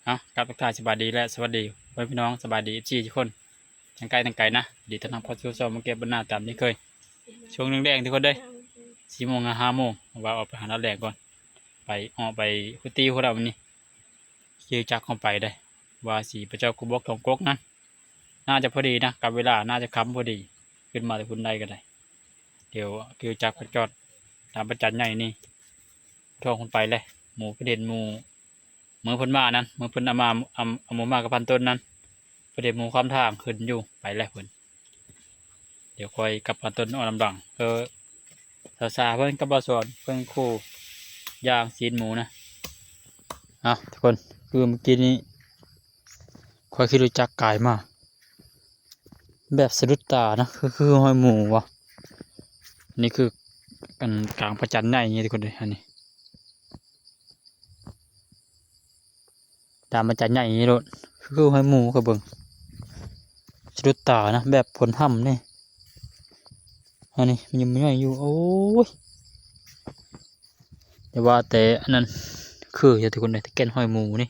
ເອົາ ກັບທັກທາຍສະບາຍດີ ແລະ ສະຫວັດດີພໍ່ແມ່ພີ່ນ້ອງ ສະບາຍດີ ເອັຟຊີ ທຸກຄົນ ທັງໃກ້ທັງໄກນະ. ຍິນດີຕ້ອນຮັບເຂົ້າສູ່ຊ່ອງມາເກັບບັນນາຕາມເຊັ່ນເຄີຍ. ຊ່ວງແລງໆ ທຸກຄົນເດີ ສີ່ໂມງຫາຫ້າໂມງ ວ່າອອກໄປຫາລາວແລງກ່ອນ ໄປ ອອກໄປຄຸດຕີພຸ້ນລະມື້ນີ້. ຂີ່ຈັກເຂົ້າໄປເດ້ ວ່າຊິໄປເຈາະກົກບົກສອງກົກນັ້ນ ໜ້າຈະພໍດີນະ ກັບເວລາ ໜ້າຈະຄ່ຳພໍດີ ຂຶ້ນມາແຕ່ພຸ້ນໄດ້ກໍໄດ້. ດຽວຂີ່ຈັກໄປຈອດຕາມພະຈັນໃຫຍ່ນີ້ ທ້ອງເພິ່ນໄປແຫຼະ ໝູ່ເພິ່ນເຫັນໝູ່ ມື້ເພິ່ນມານັ້ນ ມື້ເພິ່ນເອົາມາ ເອົາ ເອົາໝູ່ມາກັບພັນຕົ້ນນັ້ນ ເພິ່ນເຫັນໝູ່ຂາມທາງຂຶ້ນຢູ່ ໄປແຫຼະເພິ່ນ. ດຽວຂ້ອຍກັບພັນຕົ້ນອອກນຳຫຼັງ ເອີ ສາວໆ ເພິ່ນກັບບ່າວສອນ ເພິ່ນຄູ່ຍ່າງຊີ້ນໝູນະ. ເອົາ ທຸກຄົນ ຄືເມື່ອກີ້ນີ້ ຂ້ອຍຂີ່ລົດຈັກກາຍມາ ແບບສະດຸດຕານະ ຄື ຄືຮອຍໝູວະ. ນີ້ຄື ອັນ ກາງພະຈັນໃຫຍ່ນີ້ ທຸກຄົນເອີຍ ອັນນີ້ ຕາມພະຈັນໃຫຍ່ນີ້ໂລດ ຄືຮອຍໝູ ຂ້ອຍເບິ່ງ ສະດຸດຕານະ ແບບຜົນຫ້ຳນີ້ ອັນນີ້ມັນຍັງຍ່ອຍຢູ່. ໂອ້ຍ ຢ່າວ່າແຕ່ອັນນັ້ນ ຄືຢູ່ ທຸກຄົນເອີຍ ແຕ່ແກ່ນຮອຍໝູນີ້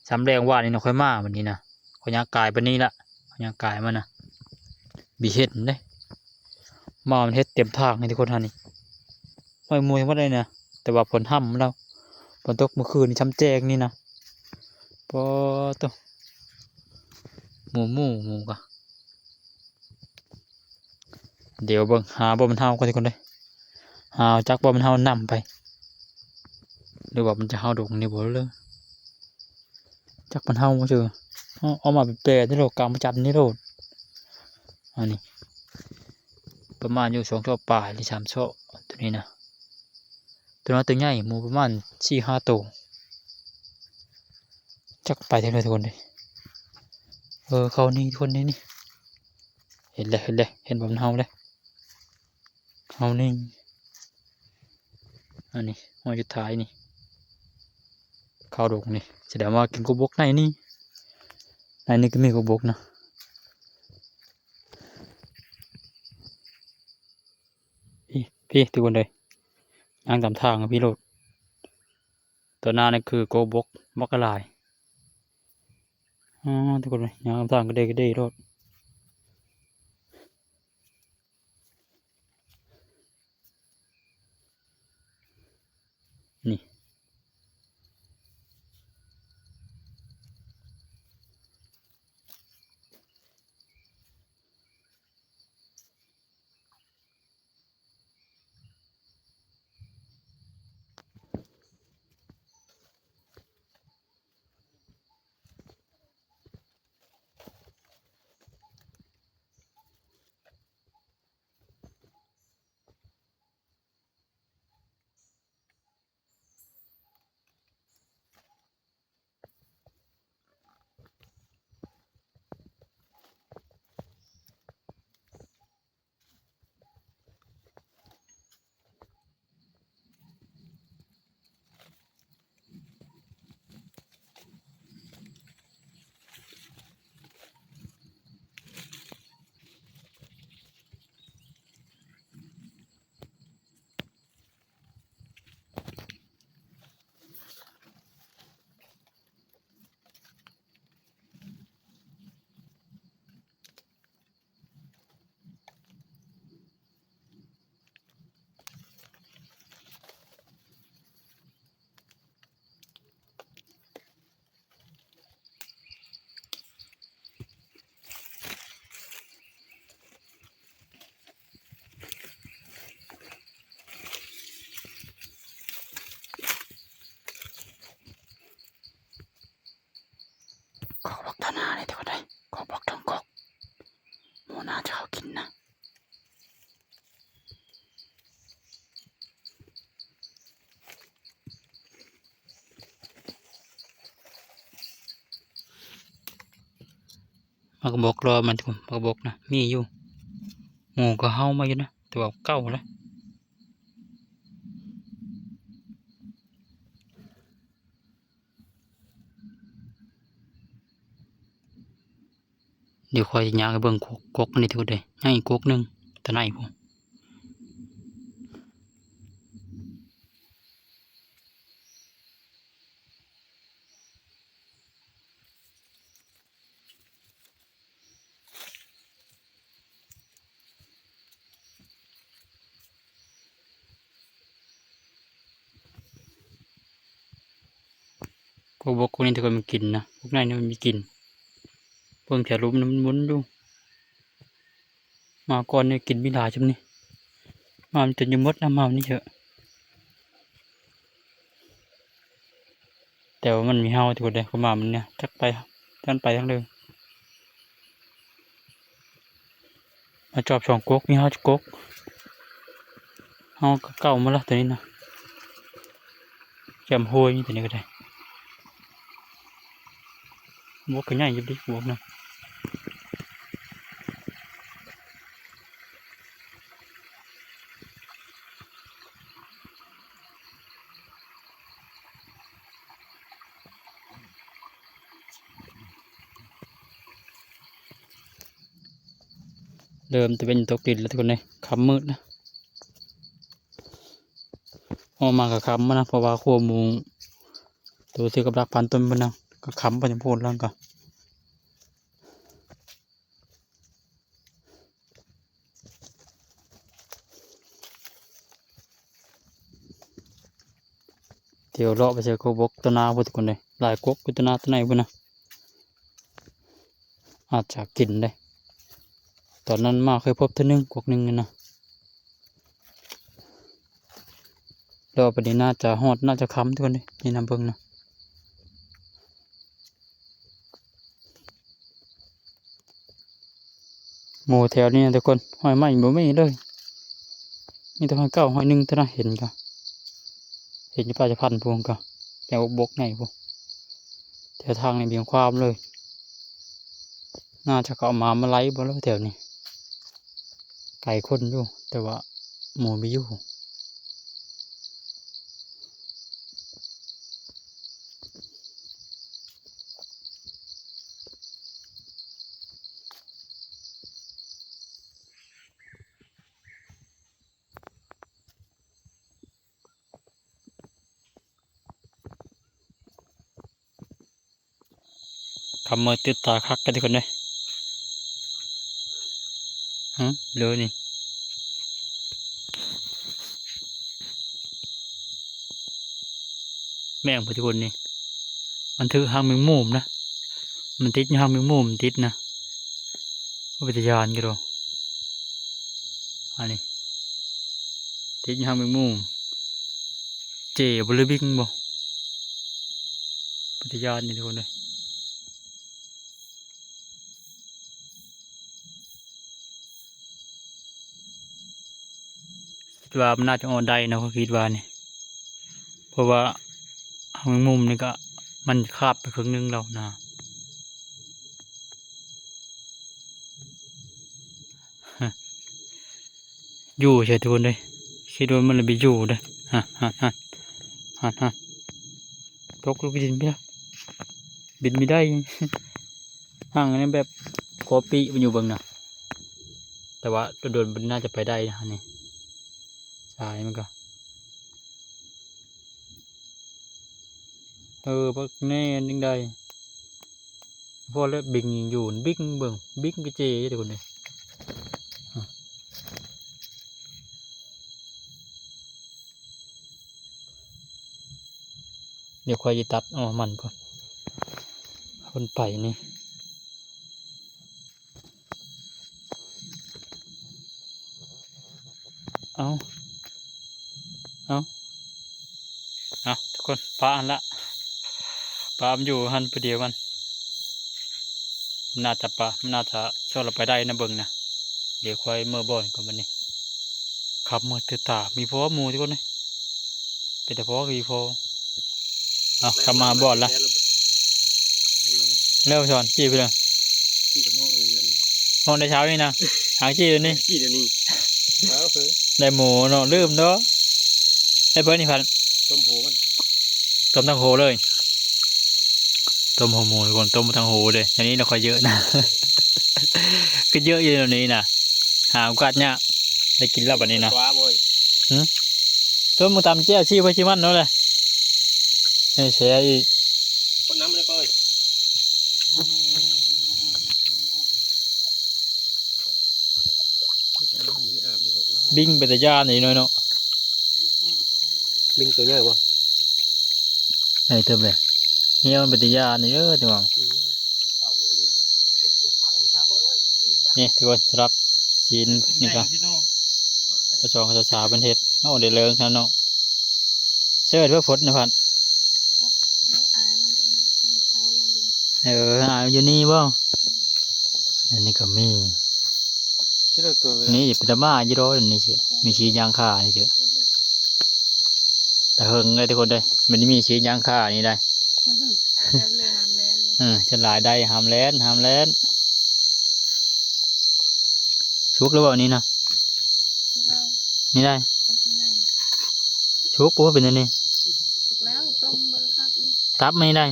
ສ່ຳແລງວານນີ້ນະ ຂ້ອຍມາບັດນີ້ນະ ຂ້ອຍຍ່າງກາຍປານນີ້ລະ ຂ້ອຍຍ່າງກາຍມານະ ບໍ່ເຫັນເດ້ ໝາມັນເຮັດເຕັມທາງນີ້ ທຸກຄົນ ຫັ້ນນີ້ ຮອຍໝູທັງໝົດເລີຍນະ. ແຕ່ວ່າຝົນຫ້ຳແລ້ວ ຝົນຕົກມື້ຄືນນີ້ ຊ່ຳແຈ້ງນີ້ນະ ປາໂຕ ໝູ ໝູ ໝູກະ ດຽວເບິ່ງ ຫາບໍ່ແມ່ນເຮົາກ່ອນ ທຸກຄົນເດີ ຫາຈັກບໍ່ແມ່ນເຮົານຳໄປ ຫຼືວ່າມັນຈະເຮົາດົງນີ້ບໍ່ເລີ ຈັກມັນເຮົາບໍ່ເຈີ ເອົາ ເອົາມາແປະໆ ນີ້ໂລດ ກາງພະຈັນນີ້ໂລດ. ອັນນີ້ປະມານຢູ່ສອງຊອກປາຍ ຫຼື ສາມຊອກ ໂຕນີ້ນະ ໂຕນ້ອຍໂຕໃຫຍ່ ໝູປະມານສີ່ຫ້າໂຕ ຈັກໄປທາງໃດ ທຸກຄົນເອີຍ. ເອີ ເຂົ້ານີ້ ທຸກຄົນ ນີ້ ນີ້ ເຫັນແລ້ວ ເຫັນແລ້ວ ເຫັນບໍ່ແມ່ນເຮົາເດ້ ເຮົານີ້ ອັນນີ້ຮອຍສຸດທ້າຍນີ້ ເຂົ້າດົງນີ້ ສະແດງວ່າກິນກົກບົກໃນນີ້ ໃນນີ້ກໍມີກົກບົກນະ. ພີ້ ພີ້ ທຸກຄົນເອີຍ ຍ່າງຕາມທາງພີ້ໂລດ ຕໍ່ໜ້ານີ້ຄືກົກບົກບັກຫຼາຍ. ອໍ ທຸກຄົນເອີຍ ຍ່າງຕາມທາງກະເດກະເດໂລດ. ນີ້ ກອກບັກຕາໜ້າເລີຍ ທຸກຄົນເອີຍ ກອກບັກເທິງກອກ ໝູໜ້າຈະເຂົ້າກິນນະ. ໝາກກະບົກລໍມັນ ໝາກກະບົກນະ ມີຢູ່ ໝູກໍເຫົ່າມາຢູ່ນະ ແຕ່ວ່າເກົ່າແລ້ວ. ດຽວຂ້ອຍຊິຍ່າງໄປເບິ່ງກົກ ກົກອັນນີ້ ທຸກຄົນເອີຍ ຍັງອີກກົກໜຶ່ງ ຕາໃນພຸ້ນ. ວກບົກພວກນີ້ ແຕ່ກ່ອນມັນກິນນະ, ພວກໃນນີ້ມັນມີກິນ. ເບິ່ງແຖວລຸ່ມມັນໝູນຢູ່. ມາກ່ອນນີ້ກິນມີຫຼາຍຊ່ຳນີ້, ມາມັນຈົນຢູ່ໝົດນະ, ມາມັນນີ້ເຖາະ. ແຕ່ວ່າມັນມີເຫົ່າທຸກຄົນເດ້, ເຂົ້າມາມັນນີ້ ຈັກໄປ ຈັກໄປທາງໃດ. ມາຈອບສອງກົກ, ມີເຫົ່າຈັກກົກ. ເຫົ່າກໍເກົ່າໝົດລະ ຕົວນີ້ນະ, ຈຳຫ້ວຍມີຕົວນີ້ກໍໄດ້. ບົກກໍໃຫຍ່ຢູ່ເດ ບົກນະ. ເລີ່ມຕາເວັນຕົກດິນແລ້ວທຸກຄົນເອີຍ, ຄ່ຳມືດນະ. ອອກມາກໍຄ່ຳນະ, ເພາະວ່າຂົວໝູ ໂຕຖືກກັບດັກພັນຕົ້ນພຸ້ນນະ, ກໍຄ່ຳໄປຈັ່ງພຸ້ນແລ້ວກໍ ດຽວເລາະໄປໃສ່ກົກບົກຕົວໜ້າພຸ້ນທຸກຄົນເອີຍ, ຫຼາຍກົກຢູ່ຕົວໜ້າຕົວໃນພຸ້ນນະ, ອາດຈະກິນໄດ້. ຕອນນັ້ນມາເຄີຍພົບເທື່ອໜຶ່ງ ກົກໜຶ່ງນະ. ແລ້ວປານນີ້ໜ້າຈະຮອດ ໜ້າຈະຄ່ຳທຸກຄົນເດ້, ນີ້ນຳເບິ່ງນະ. ໝູແຖວນີ້ນະທຸກຄົນ, ຮອຍໃໝ່ບໍ່ມີເລີຍ, ມີແຕ່ຮອຍເກົ່າ ຮອຍໜຶ່ງເທົ່ານັ້ນເຫັນກະ. ເຫັນຢູ່ປ່າຈະພັນພຸ້ນກະ, ແຖວບົກໃຫຍ່ພຸ້ນ. ແຖວທາງນີ້ບໍ່ມີຄວາມເລີຍ. ໜ້າຈະເຂົາເອົາມາ ມາໄລ່ບໍ່ລະແຖວນີ້. ໄກຄົນຢູ່ ແຕ່ວ່າໝູບໍ່ຢູ່. ຄ່ຳມືດຕື່ນຕາຄັກກັນທຸກຄົນເອີຍ. ຫື ເລີນີ້ ແມ່ງພຸ້ນທຸກຄົນນີ້, ມັນຖືກຮັງແມງມຸມນະ, ມັນຕິດຢູ່ຮັງແມງມຸມ ມັນຕິດນະ. ໂອ້ ເປັນຕາຢ້ານກະໂດ. ອັນນີ້ຕິດຢູ່ຮັງແມງມຸມ. ເຈບໍ່ ຫຼືບິງບໍ່? ເປັນຕາຢ້ານນີ້ທຸກຄົນເອີຍ. ຄິດວ່າມັນໜ້າຈະອອກໄດ້ນະ, ຂ້ອຍຄິດວ່ານີ້. ເພາະວ່າຮັງແມງມຸມນີ້ກະມັນຂາດໄປເຄິ່ງໜຶ່ງແລ້ວນະ. ຢູ່ໃສທຸກຄົນເອີຍ, ຄິດວ່າມັນລະໄປຢູ່ເດີ. ຫັ້ນໆໆ ຕົກລົງດິນໄປລະ, ບິນໄປໄດ້. ຮັງອັນນີ້ແບບກໍປີມັນຢູ່ເບິ່ງນະ, ແຕ່ວ່າໂດນໆ ມັນໜ້າຈະໄປໄດ້ນະ. ອັນນີ້ສາຍມັນກະ ເອີ ບັກແນ່ຈັ່ງໃດ. ພໍແລ້ວ ບິງຍັງຢູ່, ບິງເບິ່ງ ບິງກະເຈທຸກຄົນເອີຍ. ດຽວຂ້ອຍຊິຕັດເອົາມັນກ່ອນ, ຄົນໄປນີ້. ເອົາ ເອົາ ເອົາ ທຸກຄົນ ປະຫັ້ນລະ, ປະມັນຢູ່ຫັ້ນຜູ້ດຽວມັນ. ມັນໜ້າຈະປະ ມັນໜ້າຈະຊວນລາວໄປໄດ້ນະ ເບິ່ງນະ. ດຽວຂ້ອຍເມືອບ່ອນກ່ອນບັດນີ້. ຄັບ ມືດຕື່ນຕາ ມີພໍໝູ່ທຸກຄົນເອີຍ, ເປັນແຕ່ພໍກໍມີພໍ. ເອົາ ເຂົ້າມາບອດລະ. ແລ້ວສອນຈີບເລີຍ. ຮ້ອງແຕ່ເຊົ້ານີ້ນະ, ຫາງຈີບດຽວນີ້. ຈີບດຽວນີ້. ໄດ້ໝູເນາະ, ລືມເນາະ. ໄດ້ເບີນີ້ພັນ ຕົ້ມໂຫມັນ, ຕົ້ມທັງໂຫເລີຍ. ຕົ້ມໂຫໝູທຸກຄົນ, ຕົ້ມທັງໂຫເດ້. ອັນນີ້ນະ ຂ້ອຍເຢີະນະ, ຄືເຢີະຢູ່ແນວນີ້ນະ. ຫາໂອກາດຍາກໄດ້ກິນແລ້ວບັດນີ້ນະ. ຫື ຕົ້ມ ຕຳແຈ່ວ ຊິໄປຊິມັນເນາະແຫຼະ. ໃຫ້ແຊອີກ. ຄົນນ້ຳບໍ່ໄດ້ເປີດ. ບິງເປັນຕາຢ້ານອີກໜ້ອຍເນາະ. ບິງໂຕໃຫຍ່ບໍ່? ໃຫຍ່ເຕີບເລີຍ. ຮຽວມັນເປັນຕາຢ້ານນີ້ເດີ ພີ່ນ້ອງ. ນີ້ ທຸກຄົນ ສຳລັບຊີ້ນນີ້ກະ ພໍ່ສອງ ສາວໆ ເພິ່ນເຮັດ. ໂອ້ ໄດ້ເລີງແລ້ວເນາະ. ເສີດເພິ່ນພົດນະພັດ. ເອີ ອາຍມັນຢູ່ນີ້ບໍ່? ອັນນີ້ກະມີ ນີ້ເປັນຕາມ້າຢູ່ດອກ ນີ້ເຊື່ອ ມີຊີ້ນຍ່າງຄານີ້ເຊື່ອ. ແຕ່ເຫິງເລີຍທຸກຄົນເດີ ມັນມີຊີ້ນຍ່າງຄານີ້ໄດ໋. ເອີ ສ່ວນຫຼາຍໄດ້ຫ້າມແລ່ນ ຫ້າມແລ່ນ. ສຸກແລ້ວບໍ່ນີ້ນະ? ສຸກແລ້ວ ນີ້ໄດ໋ ສຸກບໍ່ ເປັນອັນນີ້ ສຸກແລ້ວ ຕົ້ມເບິ່ງຄັກ. ຕັບມັນນີ້ໄດ໋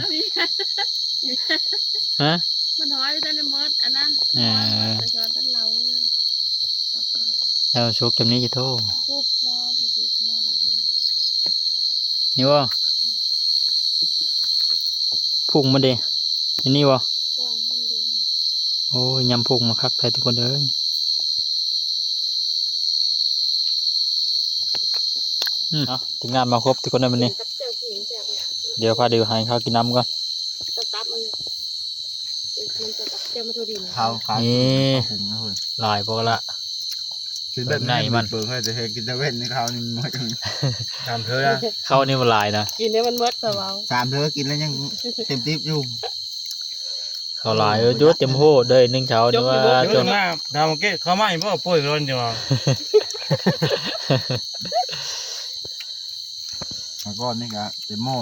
ຮະ? ມັນຫອຍໄປແຕ່ໃນໝົດອັນນັ້ນ. ເອີ ແລ້ວສຸກຈຳນີ້ຈະໂທ ນີ້ບໍ່? ພຸງມັນເດ ອັນນີ້ບໍ່? ໂອ້ຍ ຍຳພຸງມາຄັກແທ້ທຸກຄົນເອີຍ. ອືມ ເອົາ ທີມງານມາຄົບທຸກຄົນໃນມື້ນີ້ ດຽວພາເດີໃຫ້ເຂົາກິນນ້ຳກ່ອນ. ຕັບມັນ ມັນຈະຕັບແຈ່ວມາໂທດີນ ເຂົາ ເຂົາ ນີ້ ເຂົາຫຸງນະເຮີ້ຍ ຫຼາຍບໍ່ລະ ກິນແບບໃນມັນ ເບິ່ງໃຫ້ແຕ່ເຮັດກິນຕາເວັນໃນເຂົານີ້ໝົດ ສາມເທື່ອ ເຂົານີ້ບໍ່ຫຼາຍນະ ກິນໃຫ້ມັນໝົດ ຂ້ອຍເວົ້າ ສາມເທື່ອກິນແລ້ວຍັງເຕັມຕິບຢູ່. ເຂົາຫຼາຍ ເອີ ຈຸດເຕັມໂພດເດີ ໜຶ່ງເຂົານີ້ວ່າ ຈົນມາຖາມເກດເຂົາມາອີກບໍ່ ປ່ວຍຮ້ອນຢູ່ວ່າ ແລ້ວກໍນີ້ກະເຕັມໝໍ້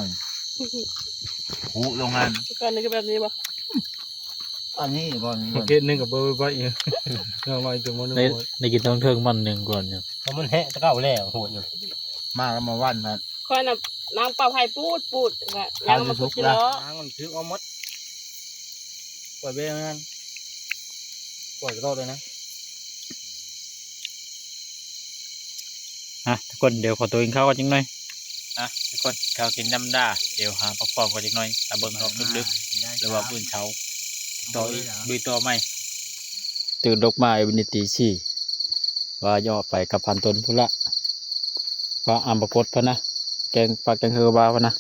ຄຸລົງຫັ້ນ ກ່ອນນີ້ຄືແບບນີ້ບໍ່? ອັນນີ້ກ່ອນນີ້ ເກດໜຶ່ງກະເບິ່ງໄປອີກ ນ້ອງນ້ອຍເຕັມໝໍ້ ໄດ້ກິນທັງເທິງມັນໜຶ່ງກ່ອນຢູ່ ເພາະມັນແຮະແຕ່ເກົ່າແລ້ວ ໂຫດຢູ່ ມາກະມາວັນພັດ ຂ້ອຍນະ ນາງເປົ່າໄພປູດໆ ນາງມາຂຸດກິໂລ ນາງມັນຖືກເອົາໝົດ ປ່ອຍເບ້ນັ້ນ ປ່ອຍຕະຫຼອດເລີຍນະ. ອະ ທຸກຄົນ ດຽວຂໍໂຕກິນເຂົ້າກ່ອນຈັກໜ່ອຍ. ອະ ທຸກຄົນ ເຂົ້າກິນນ້ຳດາ ດຽວຫາພັກຜ່ອນກ່ອນຈັກໜ່ອຍ ຖ້າເບິ່ງອອກດຶກໆ ຫຼືວ່າມື້ເຊົ້າ ຕໍ່ອີກ ລຸຍຕໍ່ໃໝ່. ຕື່ນລຸກມາມື້ນີ້ຕີສີ່ ວ່າຈະອອກໄປກັບພັນຕົນພຸ້ນລະ ວ່າອຳປາກົດພຸ້ນນະ ແກງປາແກງເຮີບາພຸ້ນນະ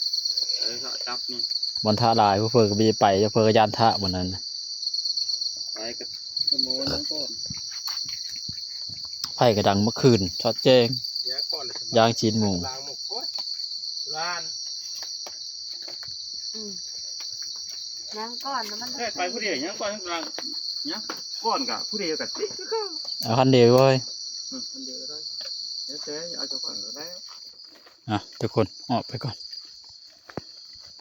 ເອີ ຈັບນີ້ ບ່ອນທະຫຼາຍ ເພິ່ນກະບໍ່ໄປ ເພິ່ນກະຢ້ານທະບ່ອນນັ້ນ ໄຟກະດັງເມື່ອຄືນ ສອດແຈ້ງ ຍ່າງຊີ້ນໝູ ອືມ ຍ່າງກ່ອນນະມັນ ເຮັດໄປຜູ້ດຽວ ຍ່າງກ່ອນ ຍ່າງຫຼັງ ຍ່າງກ່ອນກະຜູ້ດຽວກະຕິດຄືເກົ່າ ເອົາຄັນດຽວເວີຍ ອືມ ຄັນດຽວກະໄດ້ ແລ້ວແຕ່ເອົາເຈົ້າຂອງກະໄດ້. ອະ ທຸກຄົນ ອອກໄປກ່ອນ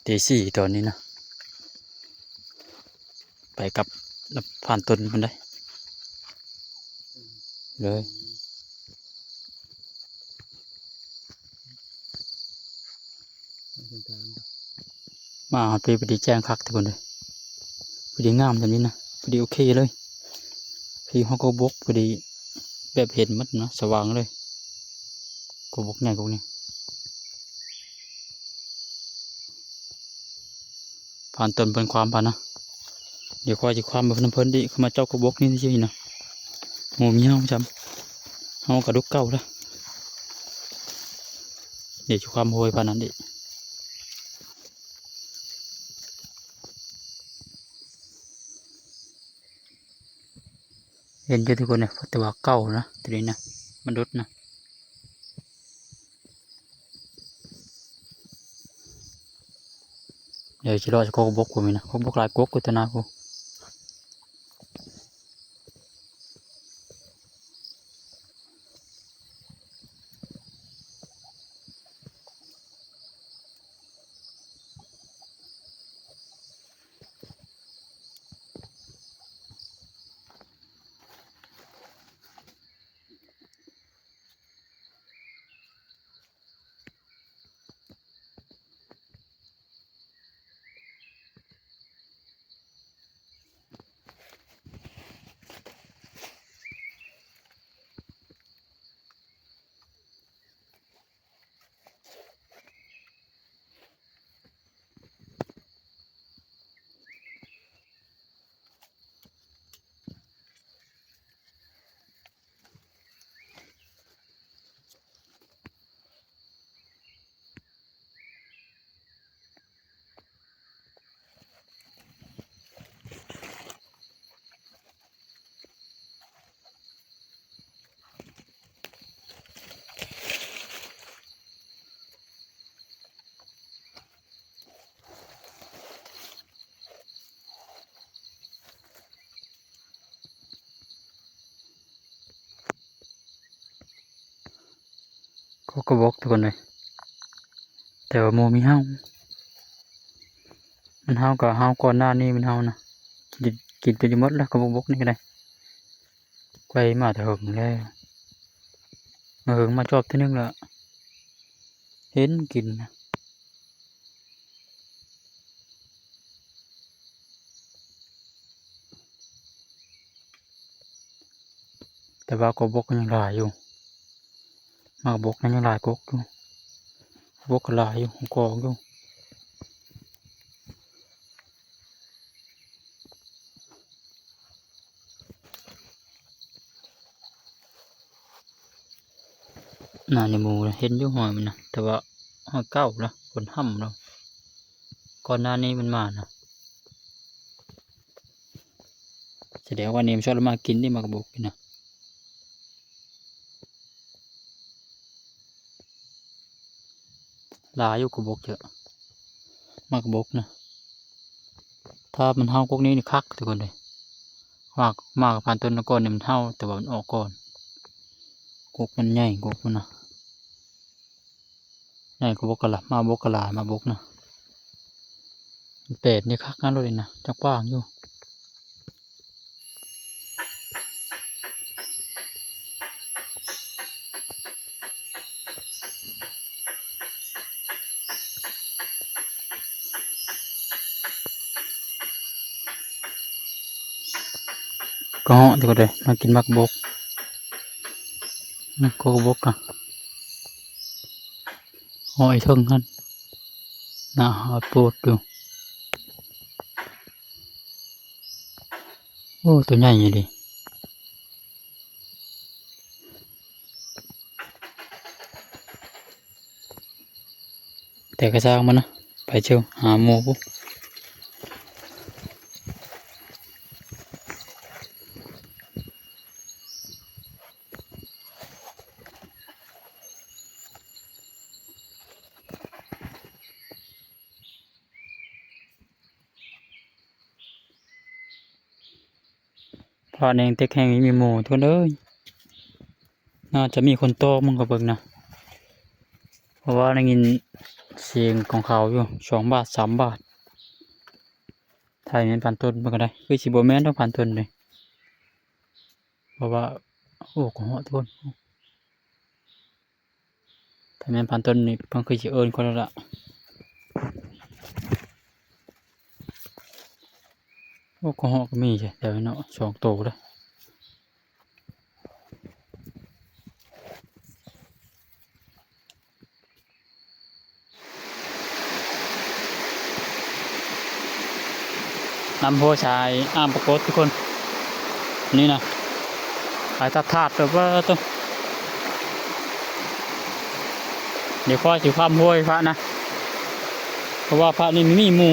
ຕີສີ່ຕອນນີ້ນະ ໄປກັບພັນຕົນພຸ້ນໃດ ເລີຍ ມາຮອດພີ້ພໍດີແຈ້ງຄັກທຸກຄົນເອີຍ ພໍດີງາມແບບນີ້ນະ ພໍດີໂອເຄເລີຍ ພໍດີຮອດກົກບົກ ພໍດີແບບເຫັນໝົດນະ ສະຫວ່າງເລີຍ ກົກບົກໃຫຍ່ກົກນີ້. ຜ່ານຕົ້ນເພິ່ນຄວາມຜ່ານນະ ດຽວຂ້ອຍຊິຄວາມໄປນຳເພິ່ນອີກ ເຂົາມາເຈາະກົກບົກນີ້ຊື່ນະ ໝູມີເຮົາຈຳ ເຮົາກະດຸກເກົ່າລະ ດຽວຊິຄວາມໂຮຍຜ່ານນັ້ນອີກ. ເຫັນຢູ່ທຸກຄົນເອີຍ ແຕ່ວ່າເກົ່ານະ ໂຕນີ້ນະ ມັນດຸດນະ ດຽວຊິເລາະໃສ່ກົກບົກພຸ້ນນະ ກົກບົກຫຼາຍກົກຢູ່ຕໍ່ໜ້າພຸ້ນ. ກໍກະບົກທຸກຄົນເອີຍ ແຕ່ວ່າໝູ່ມີເຫົ່າ ມັນເຫົ່າກໍເຫົ່າກ່ອນໜ້ານີ້ ມັນເຫົ່ານະ ກິນ ກິນຈົນຈະໝົດແລ້ວ ກະບົກບົກນີ້ກໍໄດ້ ໄກວມາແຕ່ເຫິງແລ້ວ ມາເຫິງມາຈອບເທື່ອໜຶ່ງລະ ເຫັນກິນນະ. ແຕ່ວ່າກະບົກຍັງຫຼາຍຢູ່ ໝາກບົກນັ້ນຍັງຫຼາຍກົກຢູ່ ບົກກໍຫຼາຍຢູ່ ກອງຢູ່. ໜ້ານີ້ໝູ່ເຫັນຢູ່ ຮອຍມັນນະ ແຕ່ວ່າຮອຍເກົ່າລະ ຄົນຫ້ຳລະ ກ່ອນໜ້ານີ້ມັນມານະ ສະແດງວ່ານີ້ມັນຊອດລະມາກິນນີ້ ໝາກກະບົກນີ້ນະ. ຫຼາຍຢູ່ກະບົກເຈີ ໝາກກະບົກນະ ຖ້າມັນເຫົ່າກົກນີ້ນີ້ຄັກທຸກຄົນເອີຍ ໝາກ ໝາກພັນຕົ້ນກ່ອນນີ້ມັນເຫົ່າ ແຕ່ວ່າມັນອອກກ່ອນ ກົກມັນໃຫຍ່ ກົກມັນນະ ໃຫຍ່ກະບົກກະລະ ໝາກບົກກະຫຼາຍ ໝາກບົກນະ ແປດນີ້ຄັກນະ ໂລດນີ້ນະ ຈັກກວ້າງຢູ່. ກະເຫາະຕິ ກະໄດ້ມາກິນໝາກບົກ ອື ກະບົກກະ ເຫາະອີ່ເທິງຫັ້ນ ໜ້າຫາໂປດຢູ່. ໂອ້ ໂຕໃຫຍ່ອີ່ຫຼີ ແຕ່ກະຊ່າງມັນນະ ໄປເຈີຫາໝູ່ພຸ້ນ. ພາແນງເຕັກແຮງມີໝູ່ທຸກຄົນເອີຍ ໜ້າຈະມີຄົນຕອກມັນກໍເບິ່ງນະ ເພາະວ່າໄດ້ຍິນສຽງຂອງເຂົາຢູ່ ສອງບາດ ສາມບາດ ຖ້າແມ່ນພັນຕົ້ນເບິ່ງກໍໄດ້ ຄືຊິບໍ່ແມ່ນດອກພັນຕົ້ນເດ ເພາະວ່າ ໂອ້ ກະເຫາະທຸກຄົນ. ຖ້າແມ່ນພັນຕົ້ນນີ້ ເພິ່ນຄືຊິເອີ້ນກ່ອນແລ້ວລະ ໂອ້ ກະເຫາະກໍມີແທ້ເນາະ ສອງໂຕເດ້. ນ້ຳຫ້ວຍຊາຍອ່າງປາກົດທຸກຄົນ ນີ້ນະ ຫຼາຍຖາດໆ ແບບວ່າໂຕ ດຽວຂ້ອຍຊິຂ້າມຫ້ວຍພະນະ ເພາະວ່າພະນີ້ມີໝູ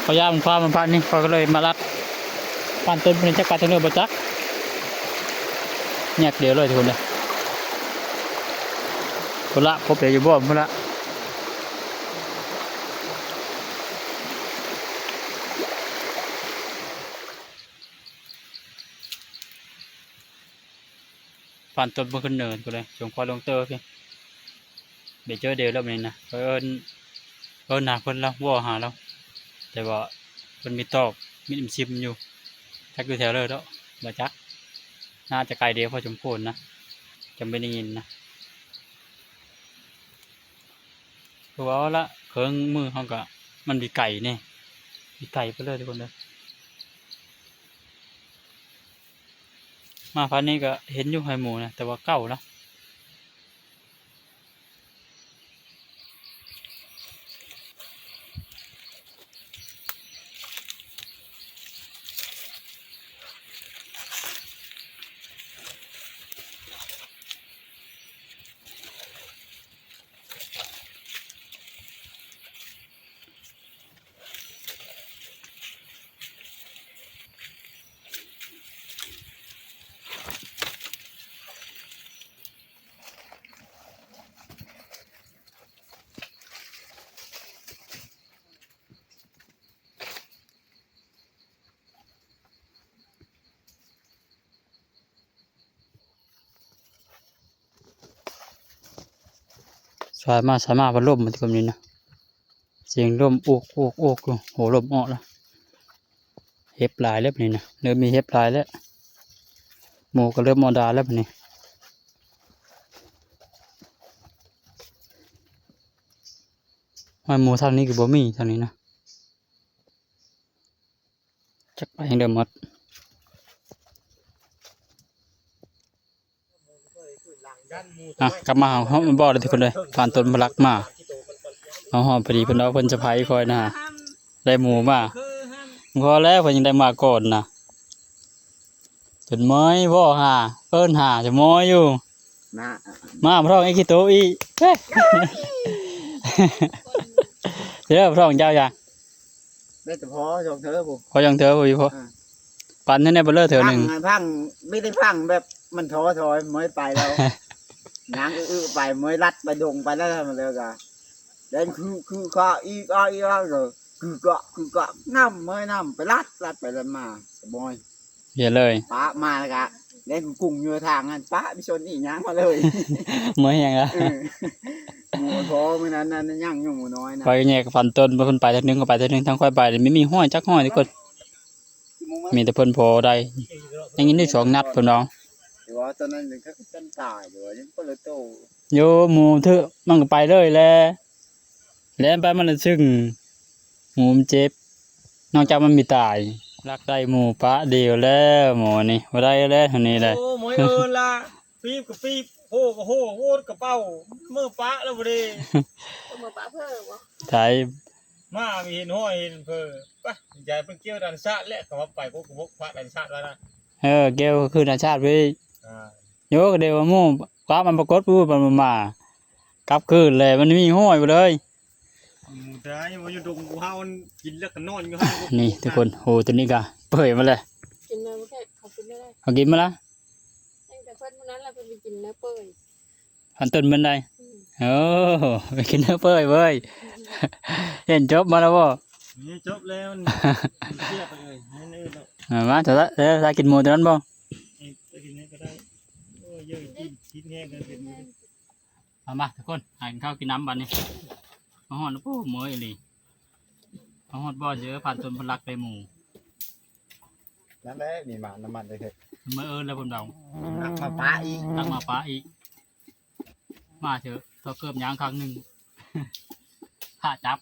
ຂ້ອຍຢ້ານມັນພະ ມັນພະນີ້ ຂ້ອຍກໍເລີຍມາລັດ ປານຕົ້ນພຸ້ນ ຈັກໄປທາງໃດບໍ່ຈັກ ແຍກດຽວເລີຍທຸກຄົນເດີ ພຸ້ນລະ ພົບເດຢູ່ບ່ອນພຸ້ນລະ. ຜ່ານຕົ້ນບໍ່ຂຶ້ນເນີນພຸ້ນເລີຍ ສົມຄວນລົງເຕີພີ້ ໄປເຈີເດລະບາດນີ້ນະ ເອີ້ນ ເອີ້ນຫາເພິ່ນລະ ເວົ້າຫາລະ ແຕ່ວ່າເພິ່ນມີຕອບມິດມຊິມຢູ່ ຈັກຢູ່ແຖວເລີດເນາະ ບໍ່ຈັກ ໜ້າຈະໄກເດພໍສົມຄວນນະ ຈັ່ງບໍ່ໄດ້ຍິນນະ. ຄືວ່າລະ ເຄິ່ງມືເຮົາກະ ມັນໄປໄກແດ່ ໄປໄກໄປເລີຍທຸກຄົນເດີ ມາພັດນີ້ກະເຫັນຢູ່ໄຮ່ໝູນະ ແຕ່ວ່າເກົ່າລະ. ສາຍມາ ສາຍມາ ພັດລົມມັນກໍມີນະ ສຽງລົມໂອກໆໆຢູ່. ໂຫ ລົມອອກແລ້ວ ເຫັບຫຼາຍແລ້ວບັດນີ້ນະ ເລີ່ມມີເຫັບຫຼາຍແລ້ວ. ໝູກໍເລີ່ມມາດ່າແລ້ວບັດນີ້. ຫ້ອຍໝູທາງນີ້ກໍບໍ່ມີ ທາງນີ້ນະ ຈັກໄປທາງໃດໝົດ. ອ່ະ ກັບມາເຮົາ ເຮົາບໍ່ໄດ້ທຸກຄົນເດີ ຜ່ານຕົ້ນພະລັກມາ ເຮົາຮອດພໍດີ ເພິ່ນເອົາ ເພິ່ນສະໄພຄ່ອຍນະ ໄດ້ໝູມາ ພໍແລ້ວ ເພິ່ນຍັງໄດ້ມາກ່ອນນະ ຈົນເມີຍບໍ່ຫາ ເອີ້ນຫາຈະເມີຍຢູ່ ນະ ມາພ້ອມໄອ້ຂີ້ໂຕອີກ ເດີ ພ້ອມເຈົ້າຢ່າ ໄດ້ແຕ່ພໍຊ່ອງເທີພຸ້ນ ພໍຊ່ອງເທີພຸ້ນ ພໍ ອ່າ ປັ່ນໃຫ້ແດ່ເບີເລີເທີໜຶ່ງ ພັງ ພັງ ມີແຕ່ພັງແບບມັນທໍຖອຍ ເມີຍໄປແລ້ວ ຍ່າງອຶໆໄປ ເມີຍລັດໄປດົງໄປແລ້ວ ແລ້ວກໍແລ່ນຄື ຄືຄາ ອີກອາ ອີກອາ ກໍຄືເກາະ ຄືເກາະ ນຳ ເມີຍນຳ ໄປລັດ ລັດໄປລັດມາ ສະບອຍ ເຫຍເລີຍ ປະມາແລ້ວກະແລ່ນກຸ້ງຢູ່ທາງນັ້ນ ປະໄປຊົນອີກຫຍັງມາເລີຍ ເມີຍຫຍັງລະ ເອີ ໝູພໍ່ມື້ນັ້ນນັ້ນຍັງຢູ່ ໝູນ້ອຍນະ ຂ້ອຍແຍກພັນຕົ້ນ ເພິ່ນໄປເທື່ອໜຶ່ງ ຂ້ອຍໄປເທື່ອໜຶ່ງ ທາງຂ້ອຍໄປນີ້ມີ ມີຫ້ອຍຈັກຫ້ອຍທຸກຄົນ ມີແຕ່ເພິ່ນພໍໄດ້ ຍັງຍິງໄດ້ສອງນັດເພິ່ນເນາະ ແຕ່ວ່າຕອນນັ້ນຍັງຄັນຕາຍຢູ່ ຍັງຄົນລະໂຕ ໂຍ ໝູຖືກ ມັນກໍໄປເລີຍແຫຼະ ແລ່ນໄປມັນລະຊຶ້ງ ໝູມັນເຈັບ ນອກຈາກມັນມີຕາຍ ລັກໄດ້ໝູປະດຽວແລ້ວ ໝໍນີ້ບໍ່ໄດ້ແລ້ວ ເທົ່ານີ້ແຫຼະ ໂອ້ ໝໍເອີນລະ ປີບກໍປີບ ໂຮກໍໂຮ ໂຫດກະເປົາ ເມືອປະແລ້ວບໍ່ເດ ເມືອປະເພີບໍ່ ໃສ ມາມີເຫັນຫ້ອຍເຫັນເພີ ໄປ ຢາຍເພິ່ນກ່ຽວດ່ານຊາດແຫຼະ ເຂົາວ່າໄປ ໂອ້ ກໍບົກພະດ່ານຊາດວ່ານະ ເອີ ກ່ຽວຄືດ່ານຊາດເວີຍ ອ່າ ໂຍ ກໍເດວ່າໝູປະມັນປາກົດປູ້ ມັນມາ ກັບຄືນແລ້ວ ມັນມີຫ້ອຍບໍ່ເລີຍ ໝູຕາຍ ມັນຢູ່ດົງພູເຮົາ ມັນກິນແລ້ວກໍນອນຢູ່ຫັ້ນ ນີ້ທຸກຄົນ ໂຫ ຕົວນີ້ກະເປີຍມາແລ້ວ ກິນມາແລ້ວ ເຂົາກິນມາແລ້ວ ເຂົາກິນມາລະ ຕັ້ງແຕ່ເພິ່ນຜູ້ນັ້ນລະ ເພິ່ນໄປກິນເນື້ອເປີຍ ພັນຕົ້ນເພິ່ນໄດ້ ອືມ ໂອ້ ໄປກິນເນື້ອເປີຍເວີຍ ເຫັນຈົບມາແລ້ວບໍ່ ນີ້ຈົບແລ້ວ ມັນເສຍໄປເລີຍ ໃຫ້ອື່ນແລ້ວ ເອົາມາ ຖ້າ ເອີ ຖ້າກິນໝູຕົວນັ້ນບໍ່ ເອີ ກິນນີ້ກໍໄດ້ ໂອ້ຍ ເຢີກິນ ກິນແຮງກັນເປັນ ມາ ມາ ທຸກຄົນ ຫາກິນເຂົ້າກິນນ້ຳບັດນີ້ ມາຮອດ ໂອ້ ເມື່ອຍອີ່ຫຼີ ມາຮອດບ່ອນເດີ ຜ່ານຕົ້ນພະລັກໄດ້ໝູ ນັ້ນແຫຼະ ມີໝາກນ້ຳມັນເດ້ ເມື່ອຍເອີ້ນແລ້ວເພິ່ນເດົາ ລັກມາປະອີກ ລັກມາປະອີກ ມາເຖາະ ຖອດເກີບຍ່າງຄັ້ງໜຶ່ງ ພະຈັບ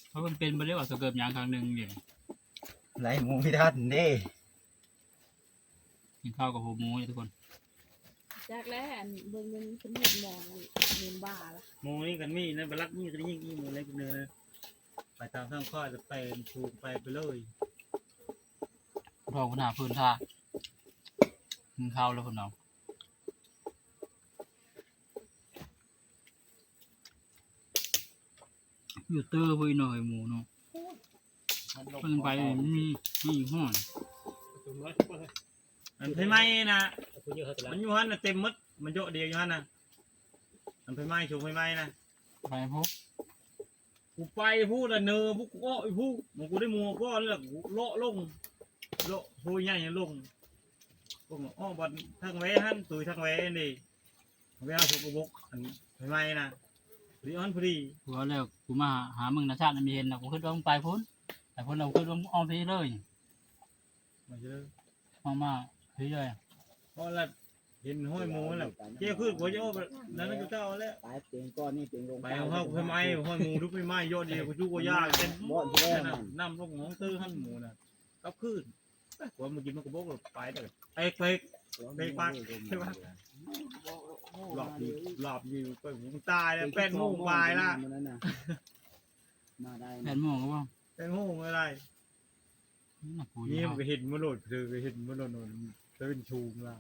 ເພາະມັນເປັນບໍ່ໄດ້ວ່າ ຖອດເກີບຍ່າງຄັ້ງໜຶ່ງນີ້ ໄລ່ໝູບໍ່ທັນເດ້. ກິນເຂົ້າກັບຫົວໝູຢູ່ທຸກຄົນ ຈັກແລ້ວ ອັນເບິ່ງມັນເປັນເຫັດໝໍຢູ່ ເປັນບ້າລະ ໝູນີ້ກັນມີໃນບາລັດນີ້ກໍໄດ້ຍິງອີໝູເລັກເນີນະ ໄປຕາມທາງຂ້ອຍແລ້ວໄປສູງໄປ ໄປເລີຍ ເຮົາໜ້າເພິ່ນທ່າ ກິນເຂົ້າແລ້ວເພິ່ນເອົາ ຢູ່ເຕີພຸ້ນເນາະ ໄອ້ໝູເນາະ ເພິ່ນໄປມີ ມີອີກຮ້ອນ ອັນໄຟໄໝ້ນະ ມັນຢູ່ຫັ້ນນະເຕັມໝົດ ມັນເຍາະດຽວຢູ່ຫັ້ນນະ ອັນໄຟໄໝ້ ໂຊໄຟໄໝ້ນະ ໄປພຸ້ນ ກູໄປພຸ້ນລະເນີ ບຸກອອກອີກພຸ້ນ ມັນ ກູໄດ້ໝູກ່ອນລະ ກູເລາະລົງ ເລາະໂພໃຫຍ່ລົງ ລົງອອກບ່ອນທາງແວຫັ້ນ ຕຸຍທາງແວນີ້ ເວລາຝົນກະບົກ ອັນໃໝ່ໆນະ ພໍດີອ່ອນພໍດີ ວ່າແລ້ວ ກູມາຫາ ຫາມຶງນະຊາດ ມັນມີເຫັນນະ ກູຄິດວ່າມຶງໄປພຸ້ນ ໄປພຸ້ນແລ້ວ ກູຄິດວ່າມຶງອອກພີເລີຍ ມາເລີຍ ອອກມາພີເລີຍ ເພາະລະເຫັນຫ້ອຍໝູແລ້ວ ເຈົ້າຄືນ ກູຈະອອກນັ້ນຄືເກົ່າແລ້ວ ໄປເປັນກ້ອນນີ້ເປັນໂລງ ໄປເຮົາ ໃໝ່ໆ ຫ້ອຍໝູ ລຸກໃໝ່ໆ ຢອດດຽວ ກູຈຸກວ່າຢາເປັນ ບ່ອນທີ່ແລ້ວນັ້ນ ນ້ຳລົງໜອງເຕີຫັ້ນໝູນະ ກັບຄືນ ເອີ ຜົວມາກິນມັນກະບົກ ໄປເດີ ເປັກເປັກ ເປັກປາກ ລອບຢູ່ ລອບຢູ່ ໄປ ຕາຍແລ້ວ ແປດໂມງປາຍລະ ມື້ນັ້ນນະ ມາໄດ້ ແປດໂມງແລ້ວບໍ່ ແປດໂມງອະໄລ ນີ້ມັນກະເຫັນມາໂລດ ເດີກະເຫັນມາໂລດ ເປັນຊຸມລະ